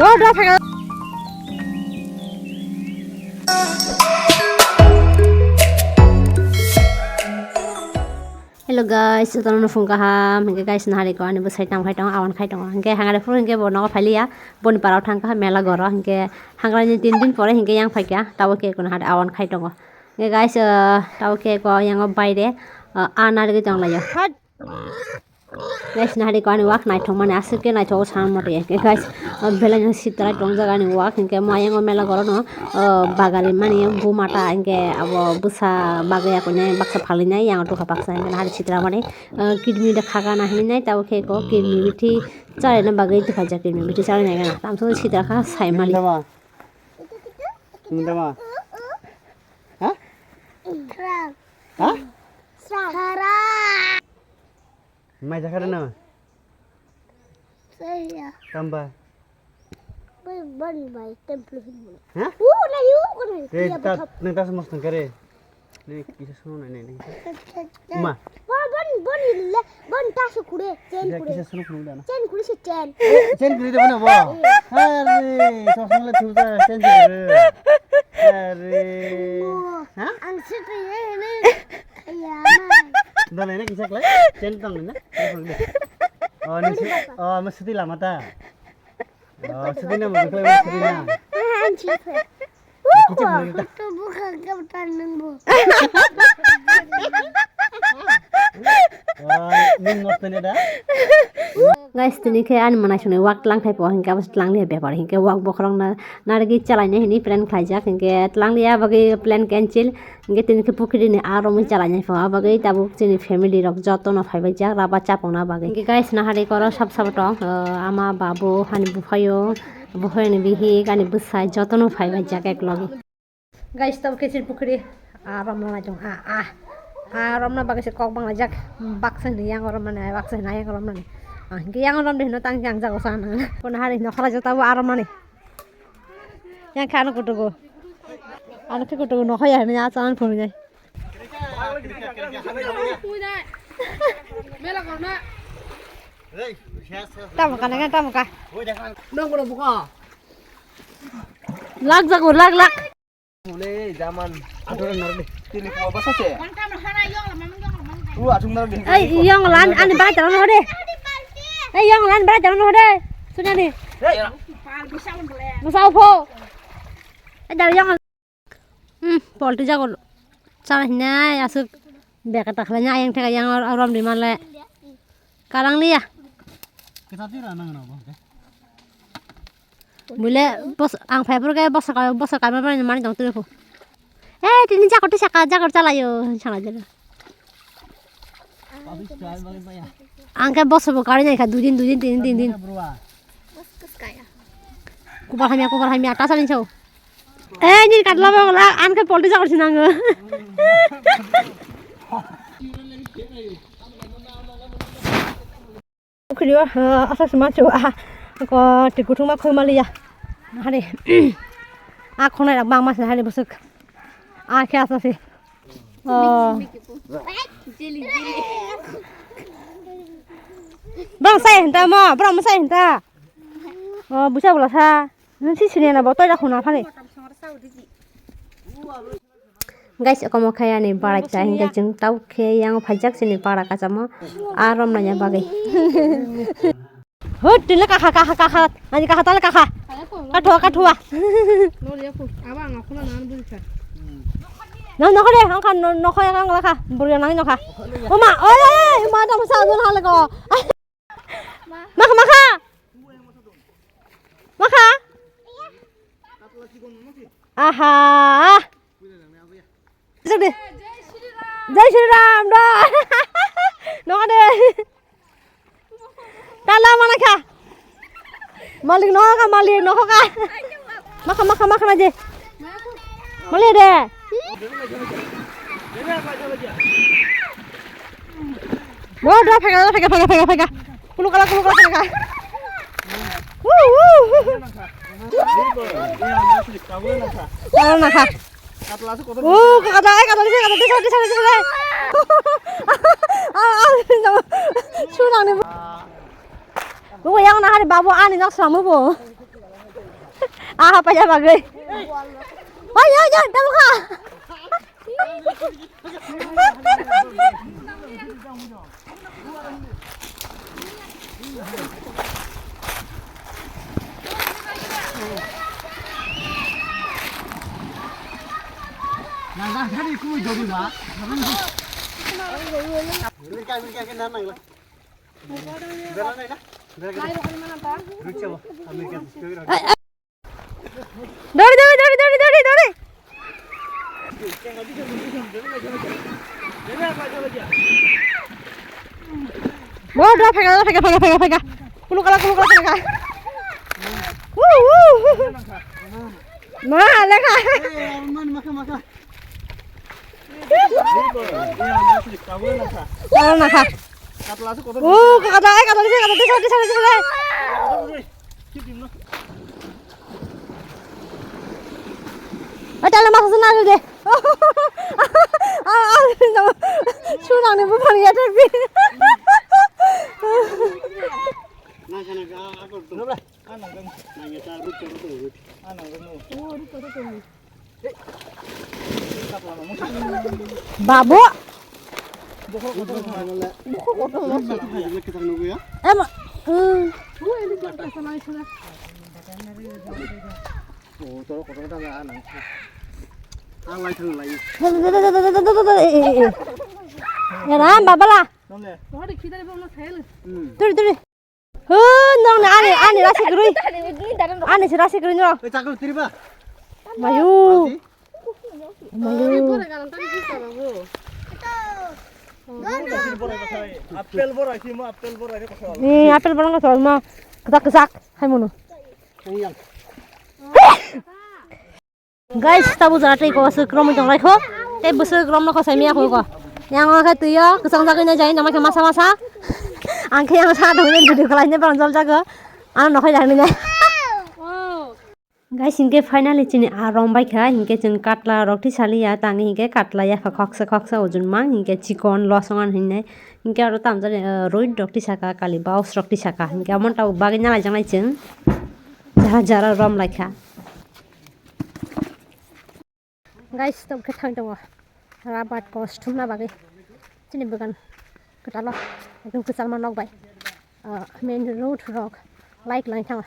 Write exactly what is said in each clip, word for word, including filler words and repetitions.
Oh, dua phaga. Hello guys, jotono phung kaham. Hinkhe guys, nahari ko ani bwsai tang phai tongo, awan khai tongo. Hinkhe hangare phuru hinkhe bo nogo phailiya, boni parao thang kha mela goro. Hinkhe hangrai ni tin din pore hinkhe yang phaikha, tabo khe kono hari awan khai tongo. Hinkhe guys, ah, tabo khe ko yango baire, ah, a narigwi tong laio. Guys, nahari ko ani wak naithok mani aswk khe naithok san mode. Hinkhe guys, ah, belai no sitrai tongjak ani wak. Hinkhe mo ayango mela goro no, ah, bagali mani buma ta hinkhe abo bwsa bagwi akonai baksa phalinai yang tukha baksa hinkhe nahari sitra mani. Ah, kidney da kha gana hinwi nai, tabo khe ko kidney bithi chalaina bagwi tuphaijak, kidney bithi chalaina gana. Tamsok sitra kha sai mali. Tama? Tama? Ha? Srang. Ha? Srang. Mai jakha na? Saya. Tamba. Bai ban bai templo hin mo. Ha? U na yu ko na. Te ya ta betul. Nang ta samos tang kare. Ni kisa sunu na ni. Ma. Ba ban ban le ban ta su kure, chain kure. Kisa sunu kunu da na. Chain kure si chain. Chain kure da na bo. Are, so sunu le tu da chain kure. Are. Ha? Ang situ ye ni. Iya, ma. Dole ne kisa klai? Chen tong ne? Oh, ni si, oh, ma sudi lama ta. Oh, sudi na mo klai sudi na. Ang situ. Kichik mo ta. Kutu buka ka tan nang bo. Oh, ni mo tene da. Guys, tini khe ani manai sunai wak tlang thai po hinkhe abo tlang liya bepar hinkhe wak bokhorok na narigi chalaina hini plan khlaijak hinkhe tlang liya bagwi plan cancel. Hinkhe tini khe pukhiri ni aro mui chalai nai pho, abagwi tabuk chini family rok joto no phaibai jak raba chapung na bagwi. Hinkhe guys, nahari koro sab sabo tong, ah, ama, babu, hani buphayo, buphayo ni bihik, ani bwsai joto no phaibai jak ek logi. Guys, tabuk khe chini pukhiri, ah, romna nai tong, ah, ah, ah, romna bagwi se kok bang laijak, baksa ni yang romna ni, baksa ni yang romna ni. Ah, hinkhe yang romna hino tang yang jago sana. Kono hari no khala jota bo aro mani. Yang khe ano kutugo. Ano khe kutugo nokhaya hinwi achang phunuknai. Tamo ka nang tamo ka. Lak jago lak lak. Ule zaman. Athoro nardi. Tini ko basa se. Tu athung nardi. Ei, yang lan ani bai jalan hode. Ei, yang lan bai jalan hode. Sunyani. Hey. Masau pho. Ei, dari yang. Hmm, polti jago. Chana hinai asuk beka takhlai na ayang theka yang rom di male. Kalang liya. Kita tira nang na bo. Bule bos ang phai pur ke bos ka bos ka ma mani tong tu ko. Eh, tini jakor ti saka jakor chalayo chala jala. Ang khe boso bo kari nai kha dui din, dui din, tin din, tin din. Kubar hamya, kubar hamya, ta sani chau. Eh, ni katla ba la, ang khe polti jakor sinango. Khriyo, ah, asa sima chu, ah, ko ti kuthuma khoi maliya. Hari. Ah, khonai rak bang mas hari busuk. Ah, khe asa si. Oh. Bang sai henta mo, bang mo sai henta. Oh, busa bula sa. Nung si sini na botoi rak khona phani. Guys, okomo khe ani barai ta hinkhe chwng tau khe yang phaijak chini para kachamo a romnanya bagwi. Hut, tini kakha, kakha, kakha, ani kakha, tale kakha. Kathua, kathua. Nang nokho de, ang khan nokho yang ang lakha, burya nang nokha. Oma, oi, oi, oi, ma tamo sa dun hale ko. Makha, makha. Makha. Aha. Jai Shri Ram do. Nokha de. Tala mana kha. Malik nokha, malik nokha. Makha, makha, makha na je. Malik de. Bo, do, phega, do, phega, phega, phega, phega. Kulu kala, kulu kala, phega. Woo, woo. Kala na kha. Oh, kaka da, kaka da, kaka da, kaka da, kaka da. Ah, ah, no. Chunang ni. Bo yang na hari babu ani nok samu bo. Aha, paisa bagwi. Oi, oi, oi, tamo kha. Dori, dori, dori, dori, dori, dori. Bo, do, phega, phega, phega, phega, phega. Kulu kala, kulu kala, phega. Woo, woo. Ma, lekha. Kala nakha. Oh, kaka, kaka, kaka, kaka, kaka. Oi, tala masa sana aja deh. Ah, ah, no. Sunang ni bukan ya tapi. Babu. Ema. Hmm. Era, babala. Turi, turi. Ho, nong na ani, ani rasi gurui. Ani si rasi gurui nong. Mayu. Mayu. Apple borai simo, apple borai ko. Ni apple borai ko ma. Kesak kesak hai mono. Guys, tabu jara tei ko aswk romwi tong lai kho. Tei bwswk romno khosai miya kho ko. Yang o khe twiyo kwchang jagwi nai jai nama khe masa masa. Ang khe yang sa thangwi video khlai ne bang jol jago. Ano nokhai jagwi nai. Guys, hinkhe finally chini a rom bai kha, hinkhe chwng katla rok twi saliya, tangwi hinkhe katla yapha khoksa khoksa ujunma, hinkhe chikon losongan hinai. Hinkhe aro tamjani, uh, roid rok twi saka, kali baus rok twi saka. Hinkhe amon tabuk bagwi nalai janai chwng. Jara jara rom lai kha. Guys, tok khe thang tongo. Rabat kos thumna bagwi. Chini bagan kwtalo. Ekdom kwchalma nok bai. Ah, main road rok. Light line thang.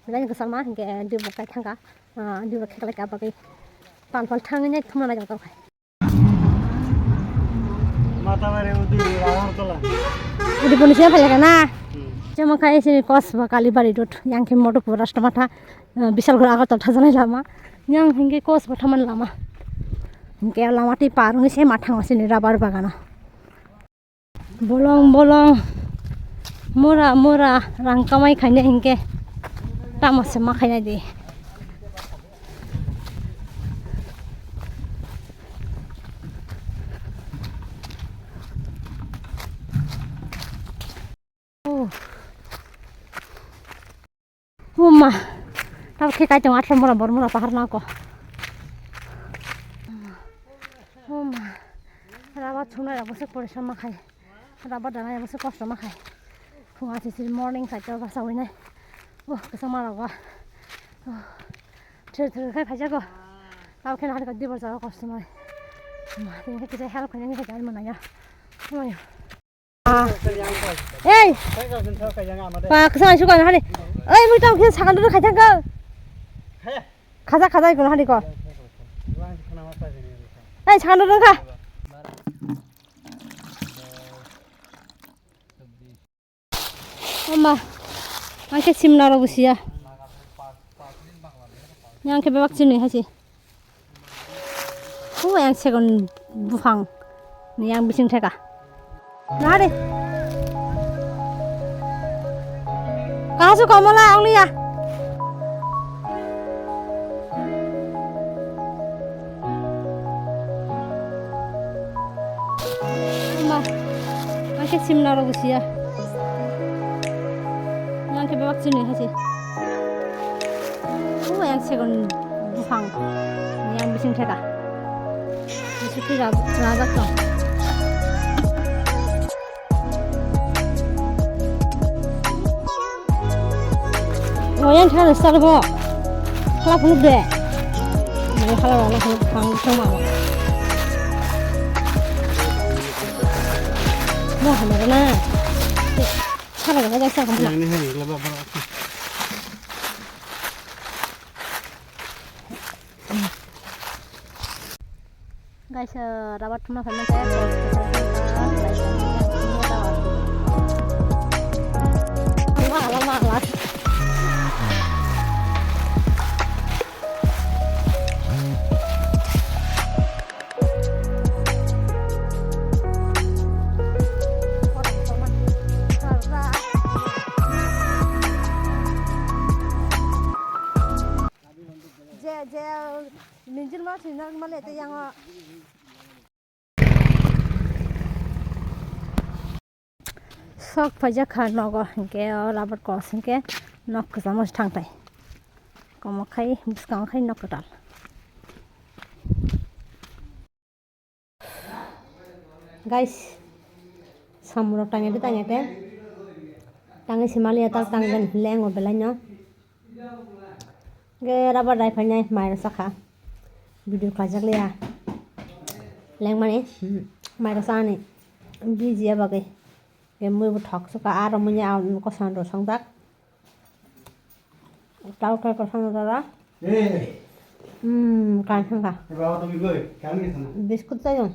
Line kwchalma hinkhe dui bok kai thangkha. Ah, dui bok kheklai ka bagwi. Pal pal thangwi nai thumna nai tok khai. Mata bare udi Agartala. Udi poni sia phaleka na. Hmm. Chemo khai sini kos ba Kalibari road. Yang khe motor pura rasta matha. Ah, Bisalgora Agartala thajaknai lama. Yang hinkhe kos bo thaman lama. Hinkhe lama twi par wngwi se ma thango sini rubber bagano. Bolong bolong mura mura rang kamai khaina hinkhe tamo se ma khaina di. Oh. Uma, tabuk khe kaitung athro mura bor mura pahar nangkho. Uma, rubber chunai rok bwswk porisa ma khai, rubber danai rok bwswk kosto ma khai. Phung achi siri morning side o bachawinai. Oh, kwchangma rok ba. Oh, thir thir khai phaijago. Tabuk khe nahar kha dibor jago kosto mai. Uma, tini khe kisa help khainani khe jani mwnaya. Umai. Ei! Ba, kwsa ai suka hari. Ei, mui tau khe sakal dulu khai thangkha. Khaja khaja ikon hari ko. Ei, sakal dulu kha. Ama, angke simna ro busia. Yang ke bebak chini hasi. Hu yang segon buphang ni yang bising theka. Nari. Kasu kamola ang liya. Ma, angke simna ro busia. Yang ke bebak chini hasi. Oh, yang segon buphang. Yang bising theka. Bisuti rajak tong. Oh, yang theka sal bo. Hala phunuk de. Hala hala phunuk phang thang ma. Mo hamara na. Hala hala sa hamara. Yang ni hai la ba ba. Guys, uh, rabat tuna family saya. Je, je, minjil ma thina male te yang. Sok phaijak kha nogo, hinkhe o rabar kos hinkhe nok kwchamo se thangtai. Komo khai bwskango khai nok kwtal. Guys, samurok tangya de tangya de. Tangwi se maliya tak tangden lengo belai no. Ge rabar dai phainai mai rok sakha. Video khlaijak liya. Lengmani, hmm, mai rok sani. Biji ya bagwi. Ge mui bo thok suka aro mui ya kosan ro songjak. Tau kai kosan ro da. Eh. Hmm, kan sangka. Eh, baba, to bigoi, kan ni sana. Biscuit chayong.